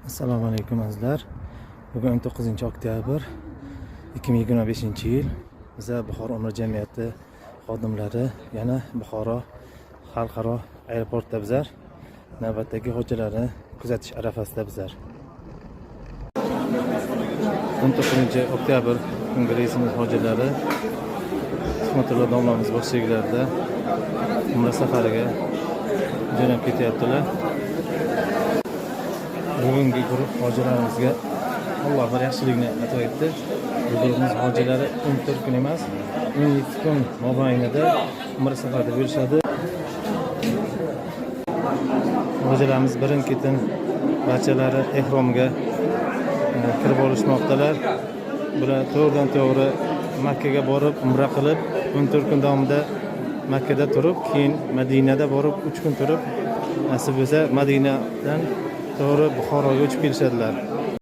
Assalomu alaykum, azizlar. Bugun 19 oktyabr 2025 yil. Biza, Buxoro Umra jamiyati xodimlari, yana Buxoro xalqaro aeroportda bizlar navbatdagi hojilarni kuzatish arafasida bizlar. 19 oktyabr kungi reysimiz hojilari Tuhmatullo domlamiz boshchiliklarida umra safariga jo'nab ketyaptilar. Bugungi guruh hojilarimizga Alloh bir yaxshilikni ato etdi. Bu guruhimiz hojilari 14 kun emas, 17 kun mobaynida umra safarida bo'lishadi. Hojilarimiz birin ketin barchalari ehromga kirib olishmoqdalar. Bular to'g'ridan to'g'ri Makkaga borib, umra qilib, 14 kun davomida Makkada turib, keyin Madinada borib 3 kun turib, nasib bo'lsa, Madinadan to'g'ri Buxoroga uchib kelishadilar.